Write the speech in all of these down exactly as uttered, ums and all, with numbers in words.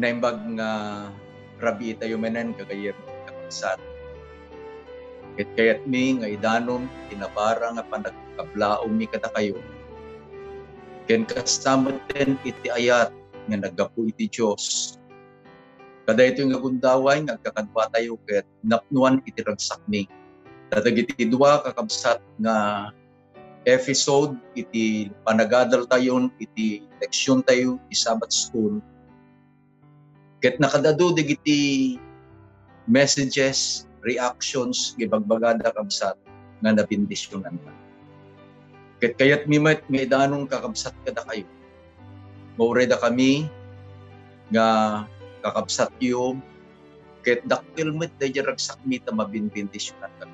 Naimbag nga rabii tayo manen, gagayyem, kakabsat. Ket kayatmi nga idanon ti nabara nga panagkablaawmi kadakayo. Ken kasta metten iti ayat nga naggapu iti Dios. Kadaytoy nga gundaway nga agkakaduatayo ket napnoan iti ragsakmi. Ta dagiti dua, kakabsat, nga episode iti panagadaltayon iti leksiontayo iti Sabbath School, ket nakaad-adu dagiti messages, reactions, nga ibagbagada, kabsat, nga nabendisionanta. Ket kayatmi met nga idanon, kakabsat, kadakayo. Mauray dakami nga kakabsatyo, ket dakkel met daydiay ragsakmi ta mabinbendisionantayo.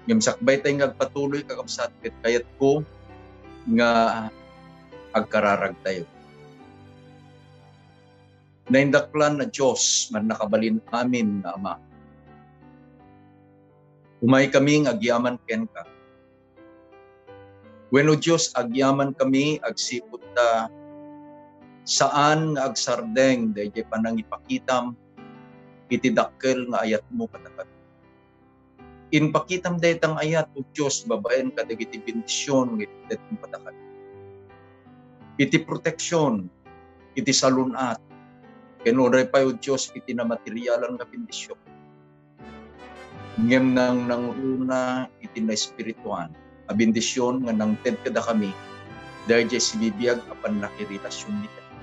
Ngem sakbay tayo nga agpatuloy, kakabsat, ket kayatko nga agkararagtayo. Naindaklan a Dios, Mannakabalin-amin nga Ama, umaykami nga agyaman kenka. Wenno Dios, agyamankami agsipud ta saan nga agsardeng daydiay panangipakitam iti dakkel nga ayatmo kadakami. Impakitam dayta nga ayat, O Dios, babaen kadagiti bendision nga itedmo kadakami. Iti proteksion, iti salun-at, ken uray pay, O Dios, iti namaterialan nga bendision. Ngem nang nangruna iti naespirituan a bendision nga nangted kadakami daydiay sibibiag a pannakirelasionmi kenka.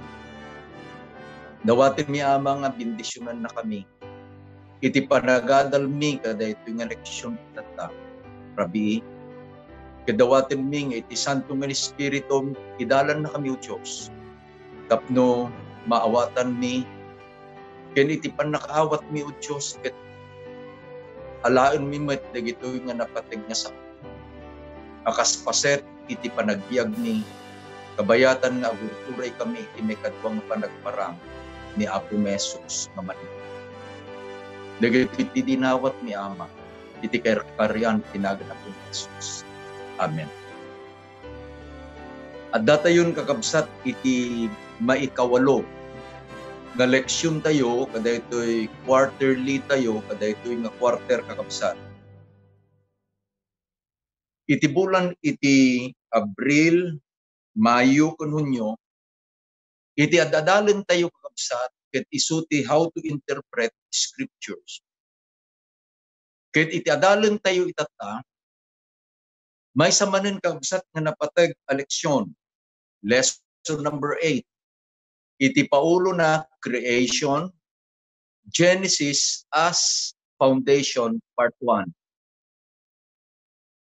Dawatenmi, Ama, nga bendisionannakami iti panagadalmi kadaytoy nga leksion itatta, rabii. Ket dawatenmi nga iti Santo nga Espiritum, idalannakami, O Dios, tapno maawatanmi, ken iti pannakaawatmi, O Dios, ket alaenmi met dagitoy nga napateg nga sao a kas paset iti panagbiagmi, kabayatan nga agurturaykami iti maikadua nga panagparang ni Apomi Jesus nga manipud. Dagitoy ti dinawatmi, Ama, iti kayarkarian ti nagan Apomi Jesus. Amen. Addatayon, kakabsat, iti maikawalo nga leksiontayo kadaytoy quarterly tayo, kadaytoy nga quarter, kakabsat. Iti bulan iti Abril, Mayo, ken Hunio, iti ad-adalentayo, kakabsat, ket isu ti how to interpret scriptures. Ket iti adalentayo itatta, maysa manen, kakabsat, nga napateg a leksion, lesson number eight, iti paulona, Creation, Genesis as Foundation, Part one.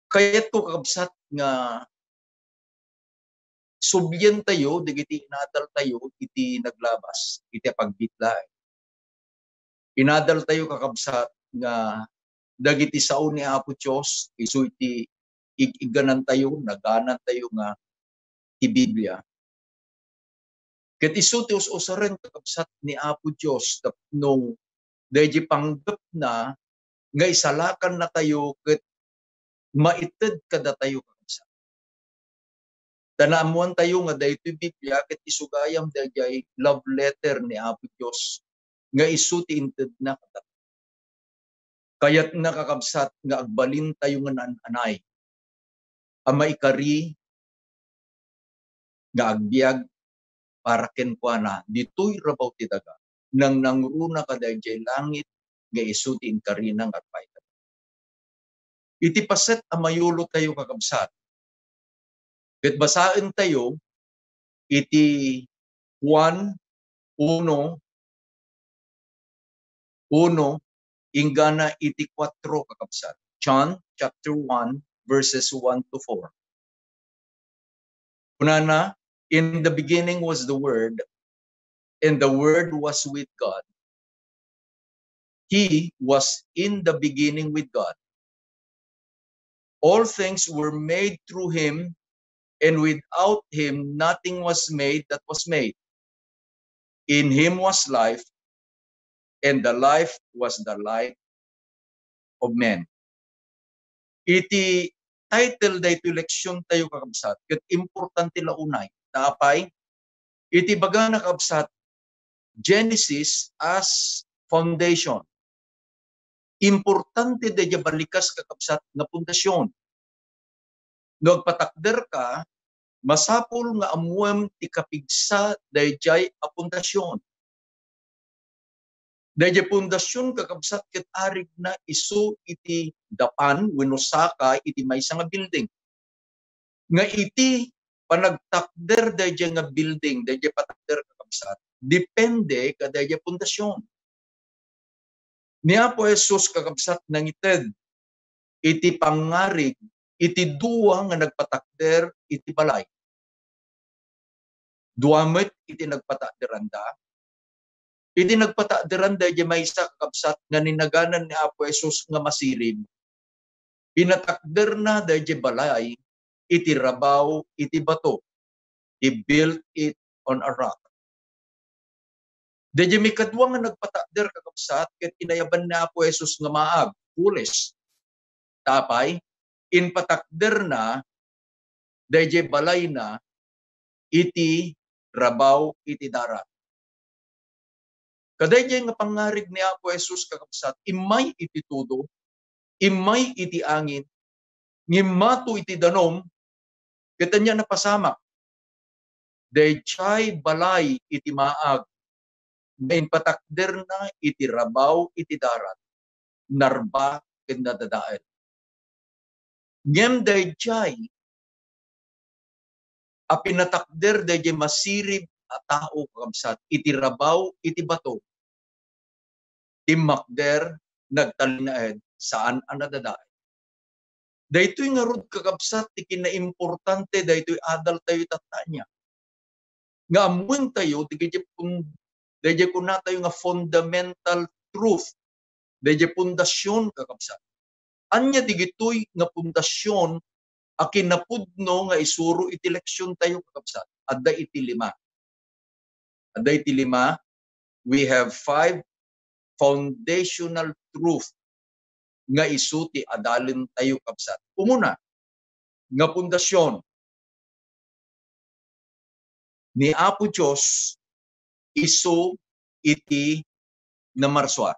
Kayatko, kakabsat, nga sublientayo dagiti inadaltayo iti naglabas, iti apagbitlaeng. Inadaltayo, kakabsat, nga dagiti sao ni Apo Dios, isu iti ig-igganantayo, naganantayo nga ti Biblia. Ket isu ti us-usaren, kakabsat, ni Apo Dios tapno daydiay panggepna nga isalakannatayo ket maited kadatayo, kakabsat. Ta naammoantayo nga daytoy Biblia ket isu gayam daydiay love letter ni Apo Dios nga isu ti intedna kadatayo. Kayatna, kakabsat, nga agbalintayo nga naan-anay a maikari nga agbiag para kenkuana ditoy rabaw ti daga, nang nangruna kadaydiay langit nga isu ti inkarina nga agpayda. Iti paset a mayulotayo, kakabsat, ket basaentayo iti Juan uno, uno, inggana iti kuatro, kakabsat. John chapter one, verses one to four. Kunana, "In the beginning was the Word, and the Word was with God. He was in the beginning with God. All things were made through him, and without him nothing was made that was made. In him was life, and the life was the light of men." Iti title daytoy leksiontayo, kakabsat, ket importante la unay. Ta apay? Iti bagana, kakabsat, Genesis as foundation. Importante daydiay balikas, kakabsat, nga pundasyon. No agpatakderka, masapul nga ammoem ti kapigsa daydiay a pundasyon. Daydiay pundasyon, kakabsat, ket arigna isu iti dapan wenno saka iti maysa nga building. Nga iti panagtakder daydiay nga building, daydiay patakder, kakabsat, depende kadaydiay pundasyon. Ni Apo Jesus, kakabsat, nangited iti pangngarig iti dua nga nagpatakder iti balay. Dua met iti nagpatakderanda. Iti nagpatakderanda, idiay maysa, kakabsat, nga ninaganan ni Apo Jesus nga masirib, pinatakderna daydiay balay iti rabaw iti bato. He built it on a rock. Daydiay maikadua nga nagpatakder, kakabsat, ket inayaban ni Apo Jesus nga maag, foolish. Ta apay, impatakderna daydiay balayna iti rabaw iti darat. Kadaydiay nga pangngarig ni Apo Jesus, kakabsat, immay iti tudo, immay iti angin, ngimmato iti danum, ket ania napasamak? Daydiay balay iti maag nga impatakderna iti rabaw iti darat, narba ken nadadael. Ngem daydiay a pinatakder daydiay masirib a tao, kakabsat, iti rabaw iti bato, timmakder, nagtalinaed, saan a nadadael. Daytoy ngarud, kakabsat, ti kinaimportante daytoy adaltayo tatta ania. Nga ammoentayo daydiay pun-, daydiay kunatayo nga fundamental truth, daydiay pundasyon, kakabsat. Ania dagitoy nga pundasyon a kinapudno nga isuro iti leksiontayo, kakabsat? Adda iti lima. Adda iti lima, we have five foundational truth nga isu ti adalentayo, kabsat. Umuna, nga pundasyon ni Apo Dios isu iti namarsua.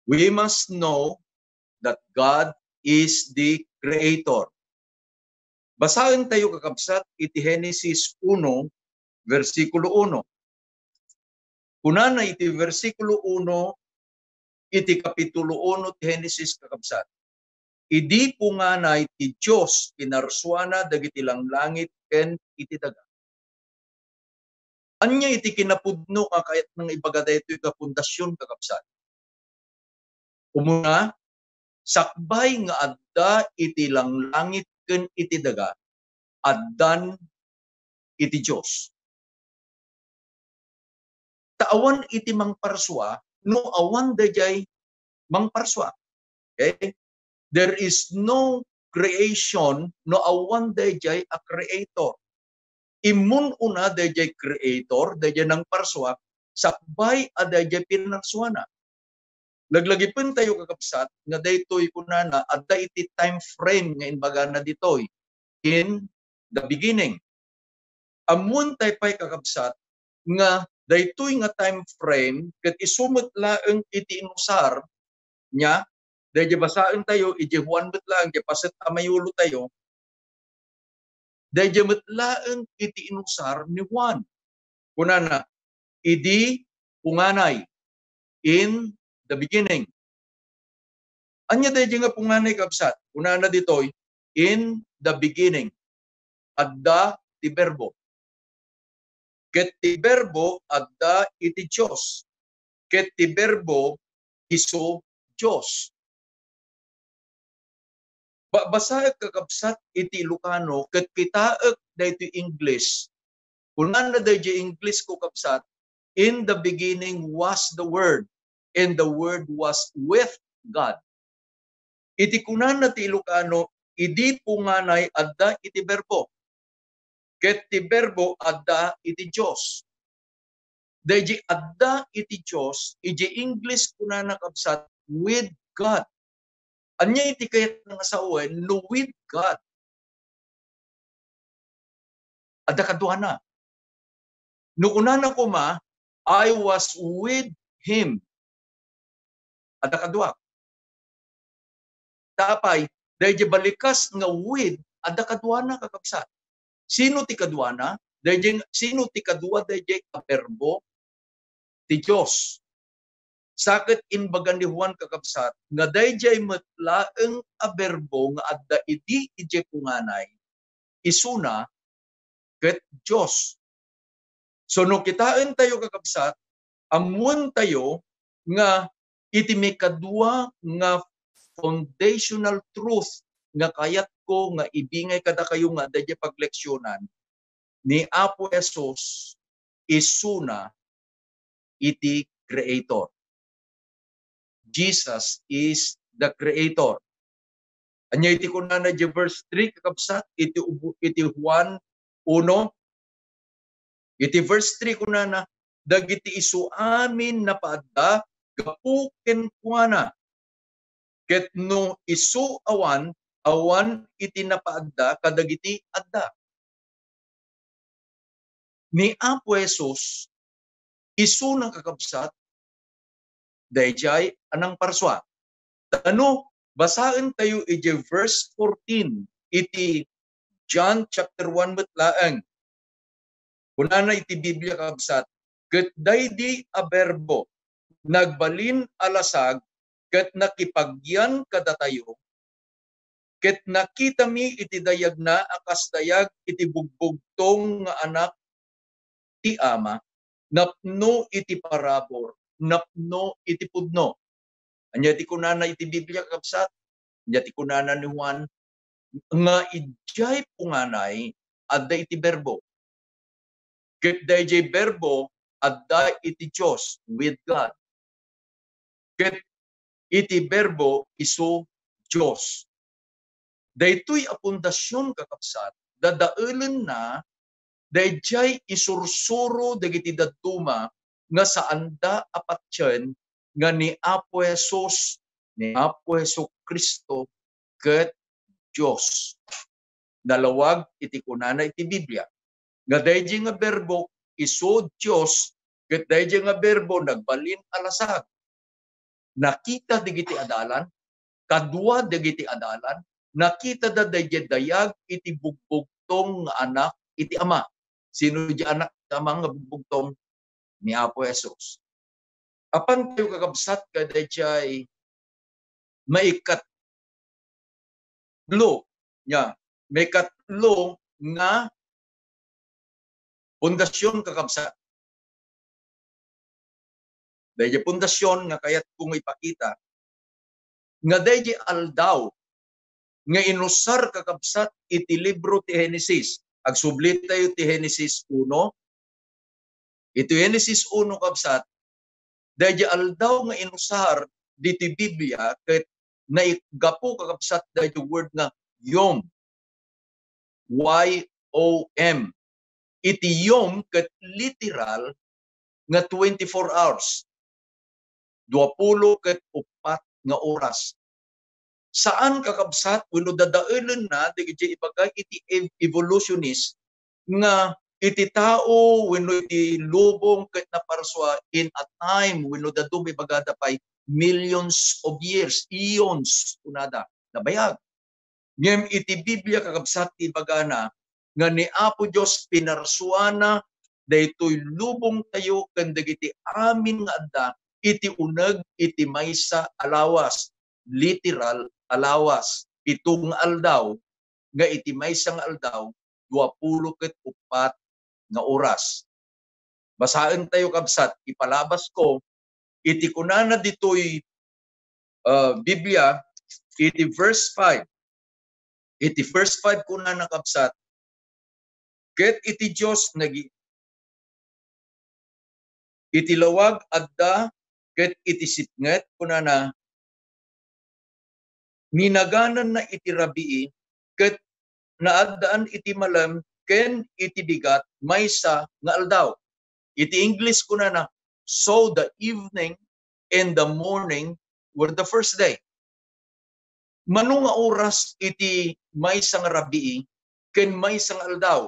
We must know that God is the creator. Basaentayo, kakabsat, iti Genesis uno, bersikulo uno. Kunana iti bersikulo uno iti kapitulo uno ti Genesis, kakabsat, "Idi punganay ti Dios, pinarsuana dagiti langlangit ken iti daga." Ania iti kinapudno nga kayatna nga ibaga daytoy nga pundasyon, kakabsat? Umuna, sakbay nga adda iti langlangit ken iti daga, addan iti Dios. Ta awan iti mangparsua no awan daydiay mangparsua. Okay? There is no creation no awan daydiay a creator. Immun-una daydiay creator, daydiay nangparsua, sakbay a daydiay pinarsuana. Laglagipentayo, kakabsat, nga daytoy kunana, adda iti time frame nga imbagana ditoy, in the beginning. Ammoentayo pay, kakabsat, nga daytoy nga time frame ket isu met laeng iti inusar niya, daydiay basaentayo, idiay Juan met laeng, idiay paset a mayulotayo, daydiay met laeng iti inusar ni Juan. Kunana, "Idi punganay," in the beginning. Ania daydiay nga punganay, kabsat? Kunana ditoy, "In the beginning, adda ti Berbo. Ket ti Berbo adda iti Dios. Ket ti Berbo isu Dios." Ba-, basaek, kakabsat, iti Ilocano, ket kitaek daytoy English. Kunana daydiay English ko, kabsat, "In the beginning was the Word, and the Word was with God." Iti kunana ti Ilocano, "Idi punganay adda iti Berbo, ket ti Berbo adda iti Dios." Daydiay adda iti Dios, idiay English kunana, kabsat, "with God." Ania iti kayatna nga sawen no "with God"? Adda kaduana. No kunana koma, I was with him. Adda kadua. Tapay, daydi balikas nga with, adda kaduana, kakabsat. Sino ti kaduana? Daydi, sino ti kadua daydi a berbo? Ti Dios. Sa ket imbaga ni Juan, kakabsat, nga daydiay met laeng a berbo nga adda idi idiay punganay, isuna ket Dios. So, no kitaentayo, kakabsat, ammoentayo nga iti maikadua nga foundational truth nga kayatko nga ibingay kadakayo nga adda idiay pagleksionan, ni Apo Jesus isuna iti Creator. Jesus is the Creator. Ania iti kunana iti verse three, kakabsat, iti ubu-, iti Juan uno? Iti verse three kunana, "Dagiti isu amin napaadda gapu kenkuana. Ket no isu awan, awan iti napaadda kadagiti adda." Ni Apo Jesus, isuna, kakabsat, daydiay a nangparsua. Ta no basaentayo iti verse fourteen iti John chapter one met laeng. Kunana iti Biblia, kakabsat, "Ket daydi a Berbo nagbalin a lasag ket nakipagyan kadatayo, ket nakitami iti dayagna a kas dayag iti bugbugtong nga Anak ti Ama, napno iti parabur, napno iti pudno." Ania ti kunana iti Biblia, kakabsat? Ania ti kunana ni Juan? Nga idiay punganay adda iti Berbo. Ket daydiay Berbo adda iti Dios, with God. Ket iti Berbo isu Dios. Daytoy a pundasyon, kakabsat, dadaelenna daydiay isursuro dagiti dadduma nga saanda a patien nga ni Apo Jesus, ni Apo Jesu-Cristo ket Dios. Nalawag iti kunana iti Biblia nga daydiay nga Berbo isu Dios, ket daydiay nga Berbo nagbalin a lasag. Nakita dagiti adalan, kadua dagiti adalan, nakitada daydiay dayag iti bugbugtong nga Anak iti Ama. Sino diay Anak iti Ama nga bugbugtong? Ni Apo Jesus. Apantayo, kakabsat, kadaydiay maikatlo, nia, maikatlo nga pundasyon, kakabsat. Daydiay pundasyon nga kayatko nga ipakita nga daydiay aldaw nga inusar, kakabsat, iti libro ti Genesis. Agsublitayo ti Genesis uno. Iti Genesis uno, kabsat, daydiay aldaw nga inusar diti Biblia ket naigapu, kakabsat, daydiay word nga yom. Y O M. Iti yom ket literal nga twenty-four hours. Duapulo ket uppat nga oras. Saan, kakabsat, wenno dadaelenna dagiti ibaga iti ev-, evolutionist nga iti tao wenno iti lubong ket naparsua in a time wenno dadduma ibagada pay millions of years, eons, kunada, nabayag. Ngem iti Biblia, kakabsat, ti ibagana nga ni Apo Dios pinarsuana daytoy lubongtayo ken dagiti amin nga adda iti uneg iti maysa a lawas, literal a lawas, pito nga aldaw, nga iti maysa nga aldaw, duapulo ket uppat nga oras. Basaentayo, kabsat, ipalabasko iti kunana ditoy, ah, Biblia, iti verse five. Iti verse five kunana, kabsat, ket iti Dios nagi-, iti lawag adda, ket iti sipnget, kunana, ninagananna iti rabii, ket naaddaan iti malem ken iti bigat maysa nga aldaw. Iti English kunana, "So the evening and the morning were the first day." Mano nga oras iti maysa nga rabii ken maysa nga aldaw?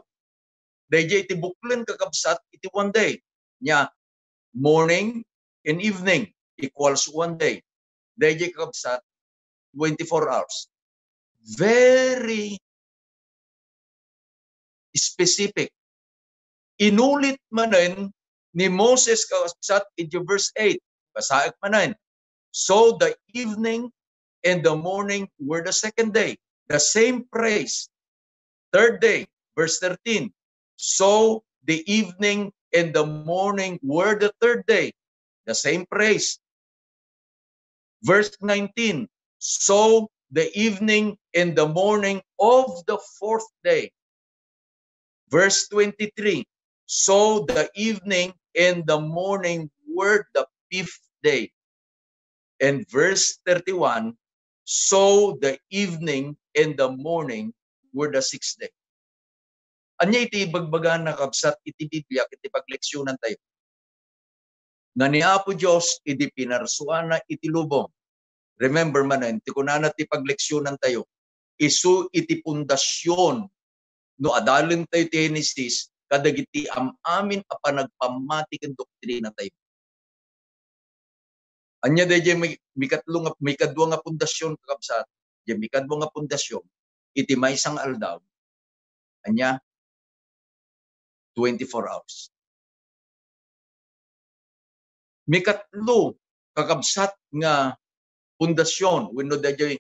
Daydiay iti buklen, kakabsat, iti one day. Nia, morning and evening equals one day. Dayjay, kakabsat, twenty-four hours. Very specific. Inulit manen ni Moses, kakabsat, iti verse eight. Basaek manen. So the evening and the morning were the second day. The same phrase. Third day, verse thirteen. So the evening and the morning were the third day. The same phrase. Verse nineteen. So the evening and the morning of the fourth day. Verse twenty-three. So the evening and the morning were the fifth day. And verse thirty-one. So the evening and the morning were the sixth day. Ania iti ibagbagana, kabsat, iti Biblia ket iti pagleksyonan tayo? Nga ni Apo Dios idi pinarsuana iti lubong. Remember manen, ti kunana ti pagleksyonan tayo, isu iti pundasyon no adalen tayo ti Genesis kadagiti am-amin a panagpammati ken doktrina tayo. Ania dayjay mi-, mikatlo nga, mikadua nga pundasyon, kakabsat? Diay mikadua nga pundasyon, iti maysa nga aldaw, ania? Twenty-four hours. Mikatlo, kakabsat, nga pundasyon, wenno dayjay,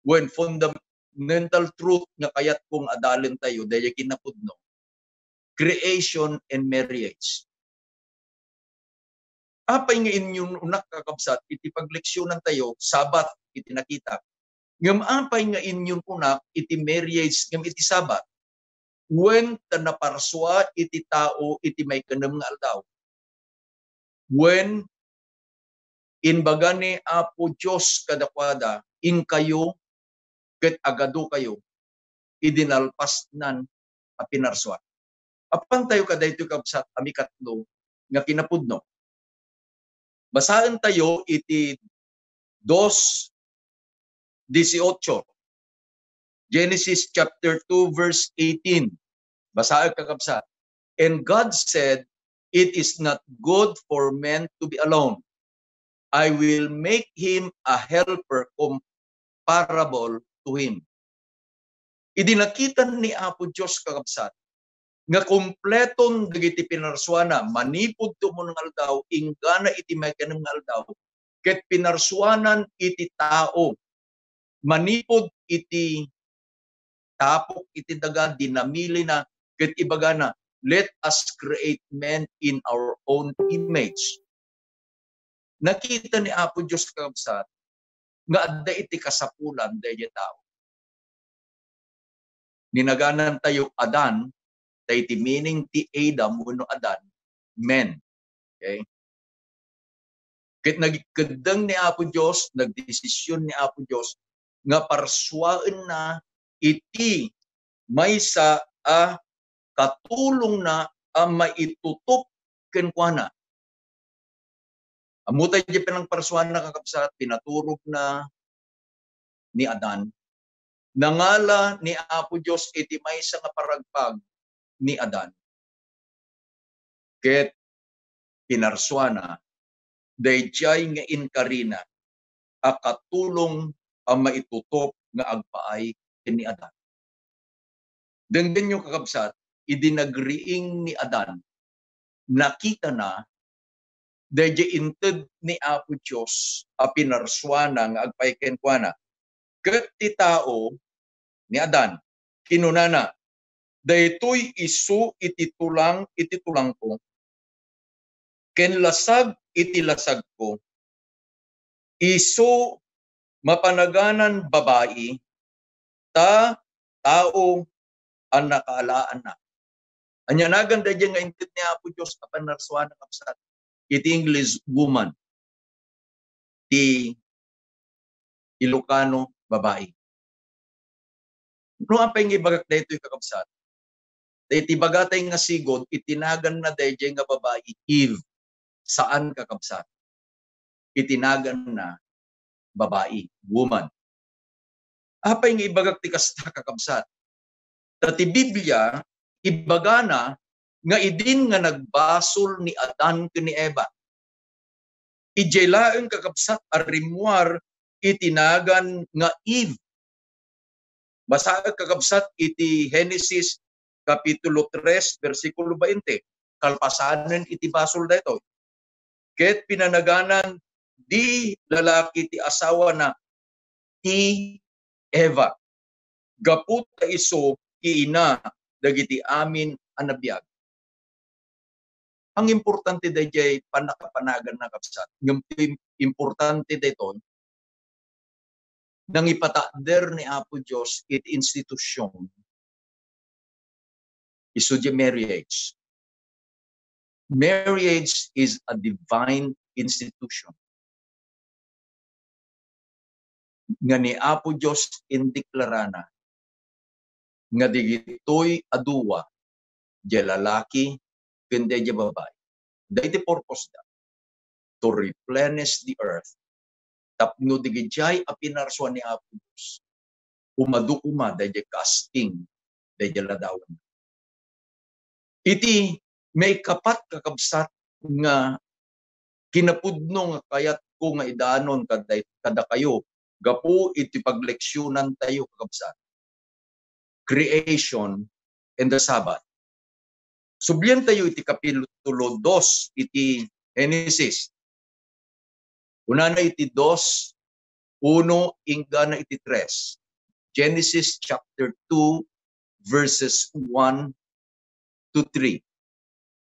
wen fundamental truth nga kayatko nga adalen tayo, dayjay kinapudno, creation and marriage. Apay nga inyunak, kakabsat, iti pagleksyonan tayo, Sabat iti nakita. Ngem apay nga inyunak iti marriage ngem iti Sabat? Wen ta naparsua iti tao iti maikanem nga aldaw. Wen imbaga ni Apo Dios kadakuada, inkayo ket agadukayo idi nalpasnan a pinarsua. Apan tayo kadaytoy, kabsat, a mikatlo nga kinapudno. Basaen tayo iti dos dieciocho. Genesis chapter two, verse eighteen. Basaek, kakabsat. And God said, "It is not good for man to be alone. I will make him a helper comparable to him." Idi nakita ni Apo Dios, kakabsat, nga kompleton dagiti pinarsuana, manipud ti umuna nga aldaw, inggana iti maikanem nga aldaw, ket pinarsuanan iti tao, manipud iti tapok iti daga, dinamilina, ket ibagana, "Let us create man in our own image." Nakita ni Apo Dios, kakabsat, nga adda iti kasapulan daydi tao. Ninaganantayo Adan, ta iti meaning ti Adam wenno Adan, men. Okay? Ket nagikeddeng ni Apo Dios, nagdesisyon ni Apo Dios nga parsuaenna iti maysa a katulongna a maitutop kenkuana. Ammo tay di panangparsuana, kakabsat, pinaturogna ni Adan. Nangala ni Apo Dios iti maysa nga paragpag ni Adan. Ket pinarsuana daydiay nga inkarina a katulong a maitutop nga agpaay ken ni Adan. Denggenyo, kakabsat, idi nagriing ni Adan, nakitana daydiay inted ni Apo Dios a pinarsuana nga agpaay kenkuana. Ket ti tao ni Adan, kinunana, "Daytoy isu iti tulang iti tulangko, ken lasag iti lasagko. Isu mapanaganan babai, ta tao a nakaalaanna." Ania nagan daydiay nga inted ni Apo Dios a panarsuana, kabsat? Iti English, woman. Ti Ilocano, babai. No apay nga ibagak daytoy, kakabsat? Ta iti bagatay nga sigud, itinaganna daydiay nga babai Eve. Saan, kakabsat? Itinaganna babai, woman. Apay nga ibagak ti kasta, kakabsat? Ta ti Biblia, ibagana nga idin nga nagbasol ni Adan ken ni Eva. Idiay laeng, kakabsat, a rimmuar iti nagan nga Eve. Basaek, kakabsat, iti Genesis Kapitulo tres, bersikulo bainte. Kalpasanen iti basol daytoy. Ket pinanaganan di lalaki ti asawana ti Eva, gapu ta isu ti ina dagiti amin a nabiag. Ang importante daydiay pannakapanaganna, kabsat, ngem ti importante daytoy, nangipatakder ni Apo Dios iti institusion, isu diay marriage. Marriage is a divine institution nga ni Apo Dios indeklarana nga digitoy a dua, diay lalaki ken diay babai, daydi purpose da, to replenish the earth, tapno digidiay a pinarsuan ni Apo Dios, umadu koma daydiay kaasing daydiay ladawan. Iti maikapat, kakabsat, nga kinapudno nga kayatko nga idanon kada-, kadakayo gapu iti pagleksionantayo, kakabsat, creation and the Sabbath. Sublientayo iti Kapitulo dos iti Genesis. Kunana iti dos, uno inggana iti tres. Genesis chapter two, verses one to three.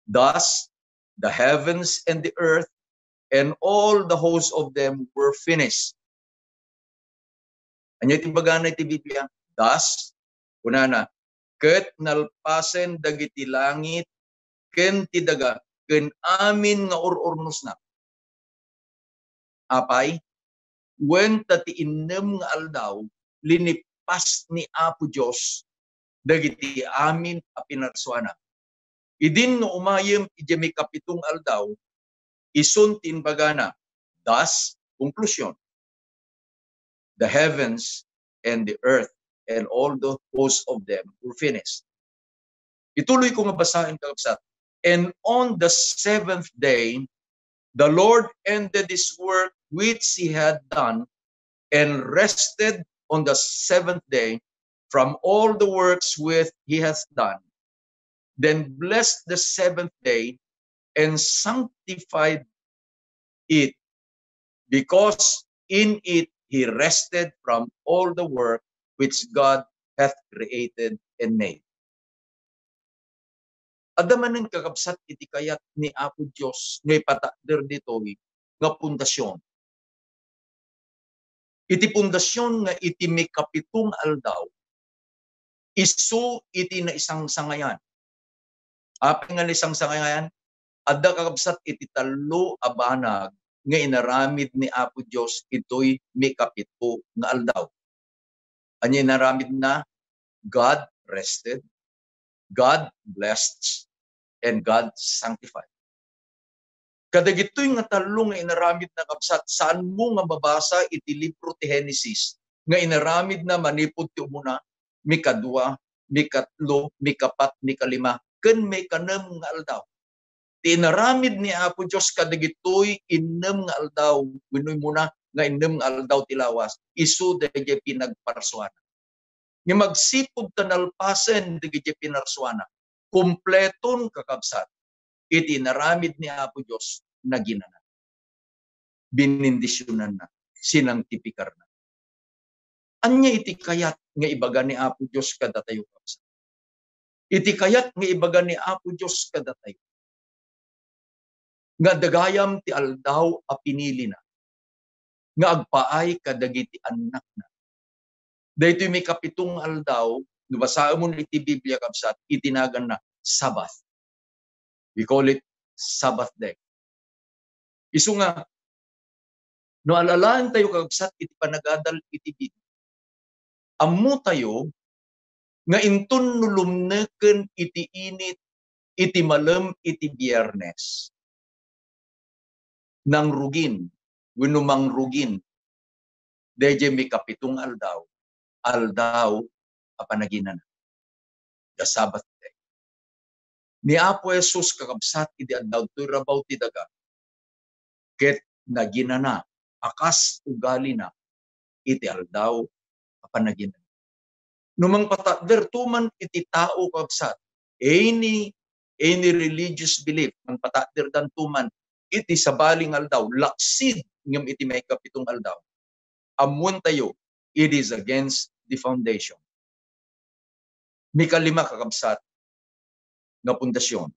Thus, the heavens and the earth and all the host of them were finished. Ania ti bagana iti Biblia? Thus, kunana, ket nalpasen dagiti langit ken ti daga ken amin nga ur-urnosna. Apay, wen ta ti innem nga aldaw, linippas ni Apo Dios dagiti amin a pinarsuana. Idin no umayem idiay maikapito nga aldaw, isun ti imbagana, thus, conclusion, the heavens and the earth and all the hosts of them were finished. Ituloy ko nga basaen, kakabsat. And on the seventh day, the Lord ended his work which he had done, and rested on the seventh day from all the works which he has done. Then blessed the seventh day and sanctified it, because in it he rested from all the work which God hath created and made. Adda manen, kakabsat, iti kayat ni Apo Dios nga ipatakder ditoy nga pundasyon. Iti pundasyon nga iti maikapito nga aldaw, isu iti naisangsangayan. Apay nga naisangsangayan? Adda, kakabsat, iti tallo a banag nga inaramid ni Apo Dios itoy maikapito nga aldaw. Ania inaramidna? God rested, God blessed, and God sanctified. Kadagitoy nga tallo nga inaramidna, kabsat, saanmo nga mabasa iti libro ti Genesis nga inaramidna manipud ti umuna, mikadua, mikatlo, mikapat, mikalima, ken maikanem nga aldaw. Ti inaramid ni Apo Dios kadagitoy innem nga aldaw, wenno umuna nga innem nga aldaw ti lawas, isu daydiay pinagparsuana. Ngem agsipud ta nalpasen dagiti pinarsuana, kumpleton, kakabsat, iti inaramid ni Apo Dios, naginana, binindisionanna, sinangtipikarna. Ania iti kayat nga ibaga ni Apo Dios kadatayo, kabsat? Iti kayat nga ibaga ni Apo Dios kadatayo, nga adda gayam ti aldaw a pinilina nga agpaay kadagiti annakna. Daytoy maikapito nga aldaw, no basaemon iti Biblia, kabsat, iti naganna Sabbath. We call it Sabbath day. Isu nga, no al-alaentayo, kakabsat, iti panagadal iti Biblia, ammotayo nga inton no lumneken iti init iti malem iti Biernes, nangrugin wenno mangrugin daydiay maikapito nga aldaw, aldaw a panaginana, the Sabbath day. Ni Apo Jesus, kakabsat, idi addaw toy rabaw ti daga, ket naginana a kas ugalina iti aldaw a panaginana. No mangpatakderto man iti tao, kakabsat, any, any religious belief, mangpatakderdanto man iti sabali nga aldaw, laksid ngem iti maikapitong aldaw, ammoentayo, it is against the foundation. Mikalima, kakabsat, nga pundasyon.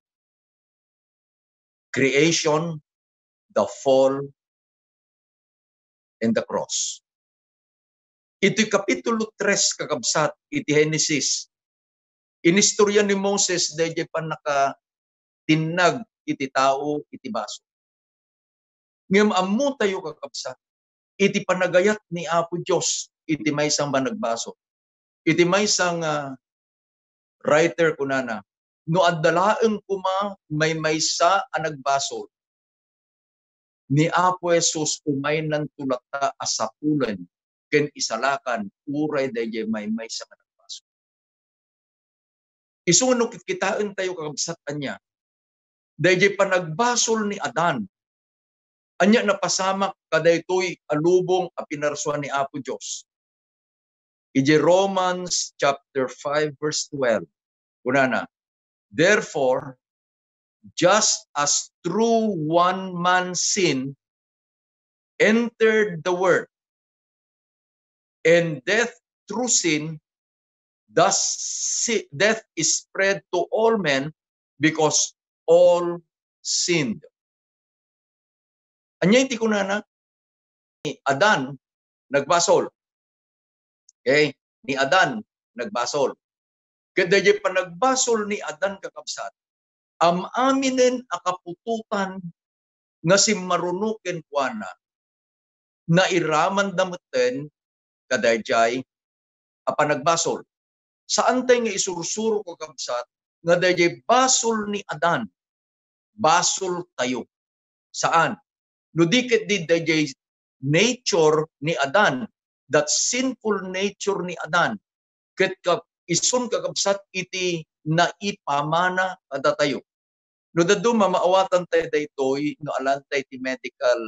Creation, the fall, and the cross. Iti kapitulo tres, kakabsat, iti Genesis, inistorya ni Moses dayjay pannakatinnag iti tao iti basol. Ngem ammotayo, kakabsat, iti panagayat ni Apo Dios iti maysa nga managbasol. Iti maysa nga writer, kunana, "No adda laeng koma maymaysa a nagbasol, ni Apo Jesus umaynanto latta a sapulen ken isalakan uray dayjay maymaysa nga nagbasol." Isu nga no kitkitaentayo, kakabsat, ania, dayjay panagbasol ni Adan, ania napasamak kadaytoy a lubong a pinarsua ni Apo Dios? Iti Romans chapter five, verse twelve, kunana, "Therefore, just as through one man sin entered the world, and death through sin, thus si-, death is spread to all men, because all sinned." Ania iti kunana? Ni Adan nagbasol. Okay? Ni Adan nagbasol. Ket dayjay panagbasol ni Adan, kakabsat, am-aminen a kaputotan nga simmaruno kenkuana, nairamanda metten kadayjay a panagbasol. Saantay nga isursuro, kakabsat, nga dayjay basol ni Adan, basoltayo. Saan. No di ket di dayjay nature ni Adan, that sinful nature ni Adan, ket ka-, isun, kakabsat, iti naipamana kadatayo. No dadduma, maawatan tayo daytoy no alan tayo ti medical,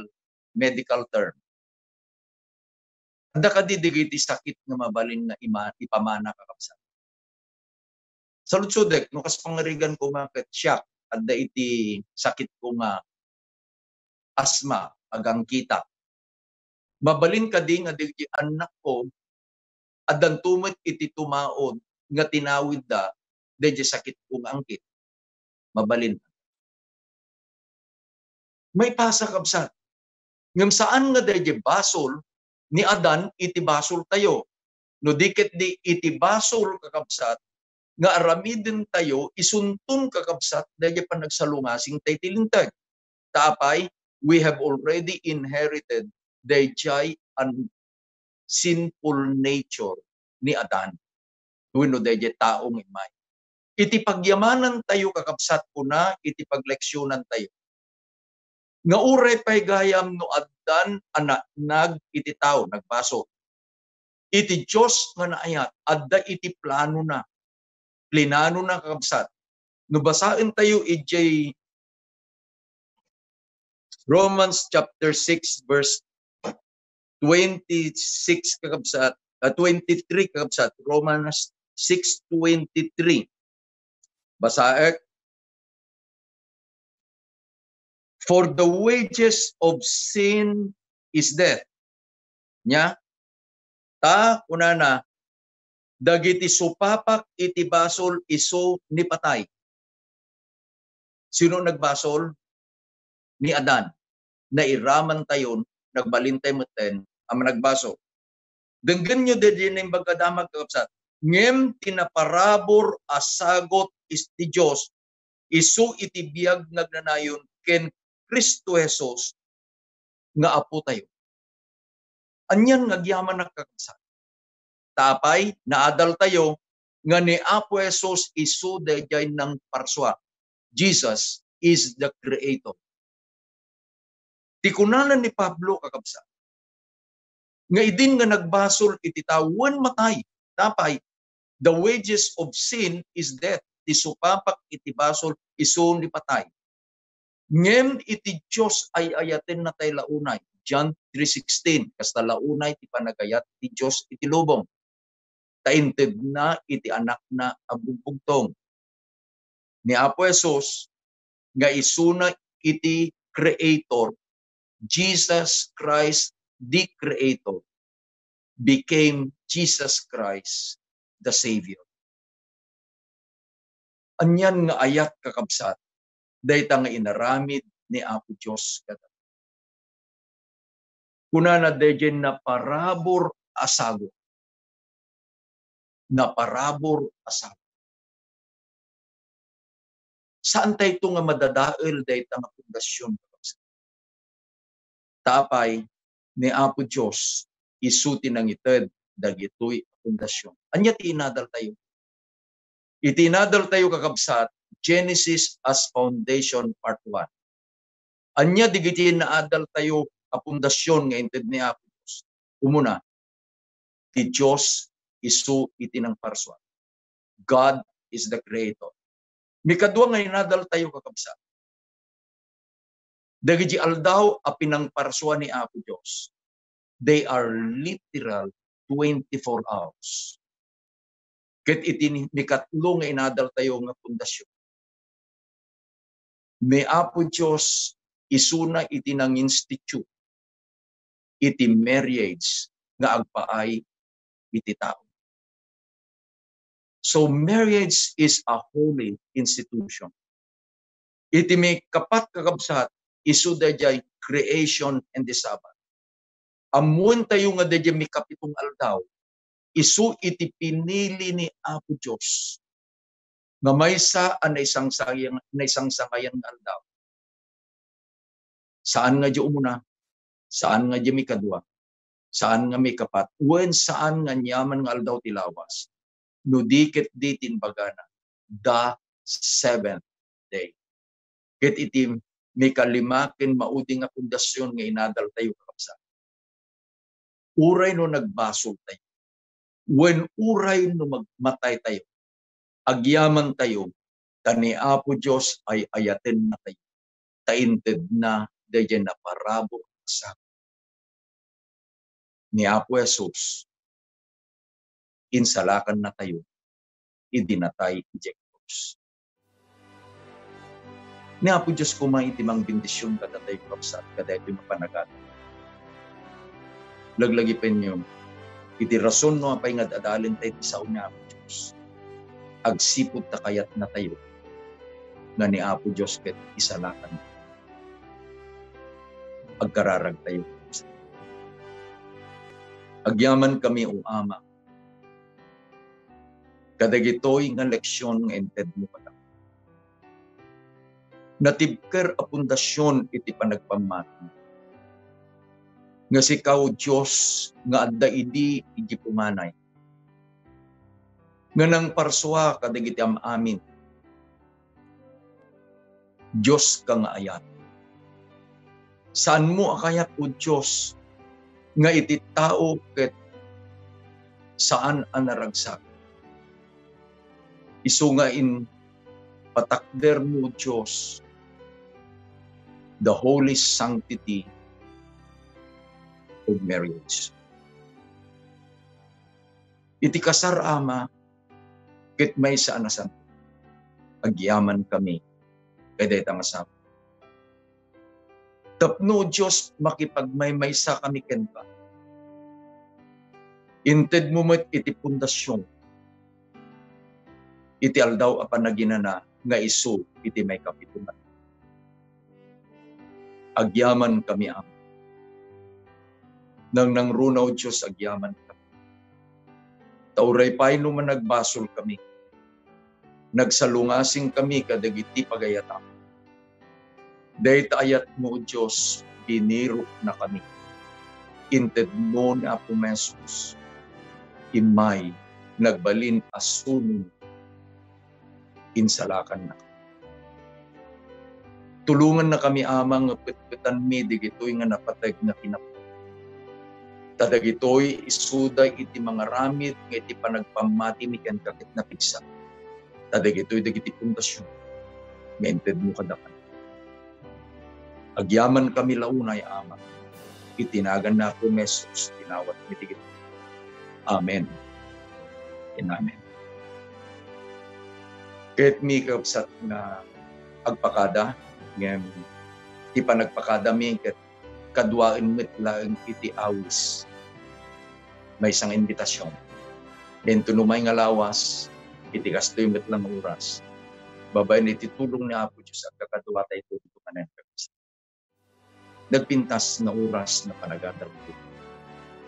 medical term. Adda kadi dagiti sakit nga mabalin nga ima-, ipamana, kakabsat? Saludsodek, no kas pangarigan ko nga ket siak, adda iti sakit ko nga asma, agangkitak. Mabalin kadi nga dagiti annakko, addanto met iti tumaud nga tinawidda dayjay sakitko nga angkit? Mabalin. Maipasa, kabsat. Ngem saan nga dayjay basol ni Adan iti basoltayo. No di ket di iti basol, kakabsat, nga aramidentayo, isunton, kakabsat, dayjay panagsalungasing tayo ti Linteg. Ta apay, we have already inherited dayjay an sinful nature ni Adan wenno dayjay tao nga immay. Iti pagyamanantayo, kakabsat, kuna iti pagleksionantayo, nga uray pay gayam no addan a naanag iti tao, nagbasol, iti Dios nga naayat, adda iti planona. Plinanona, kakabsat. No basaentayo idiay Romans chapter six, verse twenty-six, kakabsat, ah, twenty-three, kakabsat. Romans six twenty-three. Basaek. "For the wages of sin is death." Nia? Ta, kunana, "Dagiti supapak iti basol isu ni patay." Sino nagbasol? Ni Adan. Nairamantayon, nagbalintayo metten a managbasol. Denggenyo daydi Naimbag a Damag, kakabsat. Ngem ti naparabur a sagut iti Dios, isu iti biag nga agnanayon ken Cristo Jesus nga Apotayo. Anian nga agyamanak, kakabsat? Ta apay, naadaltayo nga ni Apo Jesus isu daydiay nangparsua. Jesus is the creator. Ti kunana ni Pablo, kakabsat, nga idin nga nagbasol iti tao, wen matay. Ta apay, the wages of sin is death. Ti supapak iti basol, isu ni patay. Ngem iti Dios ay-ayatenna tay la unay. John three sixteen, kasta la unay ti panagayat ti Dios iti lubong. Ta intedna iti Anakna a bugbugtong. Ni Apo Jesus nga isuna iti Creator, Jesus Christ, the Creator, became Jesus Christ, the Savior. Anian nga ayat, kakabsat, dayta nga inaramid ni Apo Dios kadatayo. Kunana daydiay naparabur a sagut. Naparabur a sagut. Saantayto nga madadael dayta nga pundasyon, kakabsat. Ta apay, ni Apo Dios isu ti nangited dagitoy a pundasyon. Ania ti inadaltayo? Iti inadaltayo, kakabsat, Genesis as Foundation, Part one. Ania dagiti naadaltayo a pundasyon nga inted ni Apo Dios? Umuna, ti Dios isu iti nangparsua. God is the creator. Mikadua nga inadaltayo, kakabsat, dagiti aldaw a pinangparsua ni Apo Dios, they are literal twenty-four hours. Ket iti ni-, mikatlo nga inadaltayo nga pundasyon, ni Apo Dios isuna iti nanginstitute iti marriage nga agpaay iti tao. So, marriage is a holy institution. Iti mikapat, kakabsat, isu daydiay creation and the Sabbath. Ammoentayo nga daydiay mikapitong aldaw, isu iti pinili ni Apo Dios nga maysa a naisangsayang-, naisangsangayan nga aldaw. Saan nga di umuna, saan nga di mikadua, saan nga mikapat, wen saan nga aniaman nga aldaw ti lawas, no di ket di ti imbagana, the seventh day. Ket iti mikalima ken maudi nga pundasyon nga inadaltayo, kakabsat, uray no nagbasol tayo, wen uray no mag-, matay tayo, agyaman tayo, ta ni Apo Dios ay-ayatenna tayo, ta intedna daydiay naparabur a sagut. Ni Apo Jesus, insalakanna tayo idi natay idiay krus. Ni Apo Dios koma iti mangbendision kadatayo, kakabsat, kadaytoy nga panagadal. Laglagipenyo, iti rason no apay nga ad-adalentayo ti sao ni Apo Dios, agsipud ta kayatnatayo nga ni Apo Dios ket isalakan. Agkararagtayo. Agyamankami, O Ama, kadagitoy nga leksion nga intedmo kadakami. Natibker a pundasyon iti panagpammati nga sika, O Dios, nga adda idi idiay punganay, nga nangparsua kadagiti am-amin. Dioska nga ayat. Saanmo a kayat, O Dios, nga iti tao ket saan a naragsak. Isu nga impatakdermo, O Dios, the holy sanctity of marriage. Iti kasar, Ama, ket maysa a nasanto. Agyamankami kadayta nga sapo. Tapno, Dios, makipagmaymaysa kami kenka. Intedmo met iti pundasyon iti aldaw a panaginana nga isu iti maikapito nga. Agyamankami, Ama. Nangnangruna, O Dios, agyamankami. Ta uray pay no managbasolkami, nagsalungasingkami kadagiti pagayatam. Dayta ayatmo, O Dios, biniroknakami. Intedmo ni Apo Jesus. Immay, nagbalin a suno, insalakannak. Tulongannakami, Ama, nga petpetanmi dagitoy nga napateg nga kinapuy. Ta dagitoy isuda iti mangaramid nga iti panagpammatimi kenka ket napigsa. Ta dagitoy dagiti pundasyon. nga intedmo kadakami. Agyamankami la unay, Ama, iti nagan ni Apo Jesus, tinawatmi ti Ginoo. Amen. Amen. Ket mi kakabsat nga agpakada, ngem ti panagpakadami ket kaduaen met laeng iti awis. Maysa nga imbitasion. Dento numay nga lawas, iti kastoy met lang oras, babaen iti tulong ni Apo Dios, agkakadua tayo dito manen. Nagpintas nga oras nga panagadal.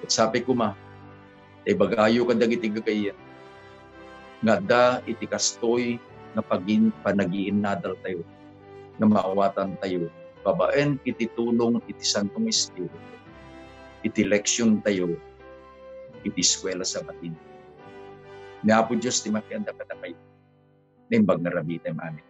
Ket sapay koma, ta ibagayo kadagiti gagayyem nga adda iti kastoy nga pagin-, panagiinnadal tayo, nga maawatan tayo babaen iti tulong iti Santong Espiritu, iti leksion tayo, iti eskuela Sabatina. Ni Apo Dios ti makianda kadakayo. Naimbag nga rabii tayo, amen.